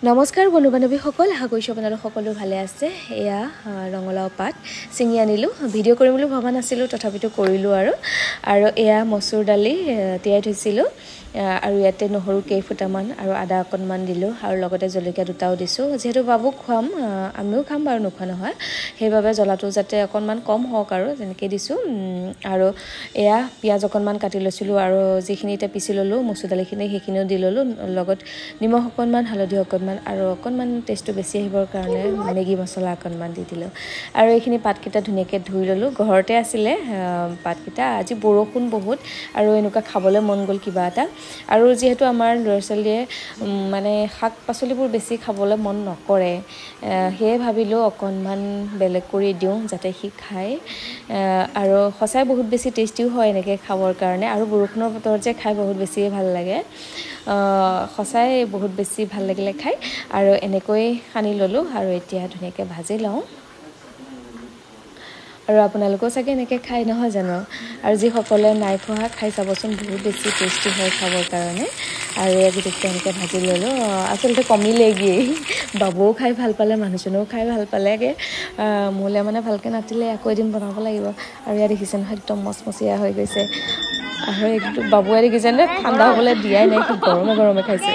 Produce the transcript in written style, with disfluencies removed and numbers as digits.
নমস্কাৰ বন্ধু বান্ধৱীসকল, আশা কৰিছোঁ আপোনালোক সকলো ভালে আছে। এয়া ৰঙালাও পাত ছিঙি আনিলোঁ। ভিডিঅ' কৰিম বুলি ভবা নাছিলোঁ, তথাপিতো কৰিলোঁ। আৰু আৰু এয়া মচুৰ দালি তিয়াই থৈছিলোঁ আৰু ইয়াতে নহৰু কেইফুটামান আৰু আদা অকণমান দিলোঁ আৰু লগতে জলকীয়া দুটাও দিছোঁ। যিহেতু বাবুক খুৱাম, আমিও খাম বাৰু, নোখোৱা নহয়, সেইবাবে জ্বলাটো যাতে অকণমান কম হওক আৰু তেনেকৈ দিছোঁ। আৰু এয়া পিঁয়াজ অকণমান কাটি লৈছিলোঁ আৰু যিখিনি এতিয়া পিচি ল'লোঁ মচুৰ দালিখিনি, সেইখিনিও দি ল'লোঁ, লগত নিমখ অকণমান, হালধি অকণমান আৰু অকণমান টেষ্টটো বেছি আহিবৰ কাৰণে মেগী মছলা অকণমান দি দিলোঁ। আৰু এইখিনি পাতকেইটা ধুনীয়াকৈ ধুই ল'লোঁ, ঘৰতে আছিলে পাতকেইটা। আজি বৰষুণ বহুত আৰু এনেকুৱা খাবলৈ মন গ'ল কিবা এটা। আৰু যিহেতু আমাৰ ল'ৰা ছোৱালীয়ে মানে শাক পাচলিবোৰ বেছি খাবলৈ মন নকৰে, সেয়ে ভাবিলোঁ অকণমান বেলেগ কৰি দিওঁ যাতে সি খায়। আৰু সঁচাই বহুত বেছি টেষ্টিও হয় এনেকৈ খাবৰ কাৰণে, আৰু বৰষুণৰ বতৰত যে খাই বহুত বেছিয়ে ভাল লাগে। সঁচাই বহুত বেছি ভাল লাগিলে খাই। আৰু এনেকৈ সানি ল'লোঁ আৰু এতিয়া ধুনীয়াকৈ ভাজি লওঁ। আৰু আপোনালোকেও চাগে এনেকৈ খায় নহয় জানো? আৰু যিসকলে নাই খোৱা, খাই চাবচোন, বহুত বেছি টেষ্টি হয় খাবৰ কাৰণে। আৰু এয়া গোটেইকেইটা এনেকৈ ভাজি ল'লোঁ। আচলতে কমিলেগৈ, বাবুও খাই ভাল পালে, মানুহজনেও খাই ভাল পালেগৈ, মোলৈ মানে ভালকৈ নাতিলে, আকৌ এদিন বনাব লাগিব। আৰু ইয়াত দেখিছে নহয়, একদম মচমচীয়া হৈ গৈছে। আৰু একদম বাবুৱে দেখিছেনে, ঠাণ্ডা হ'বলৈ দিয়াই নাই, সি গৰমে গৰমে খাইছে।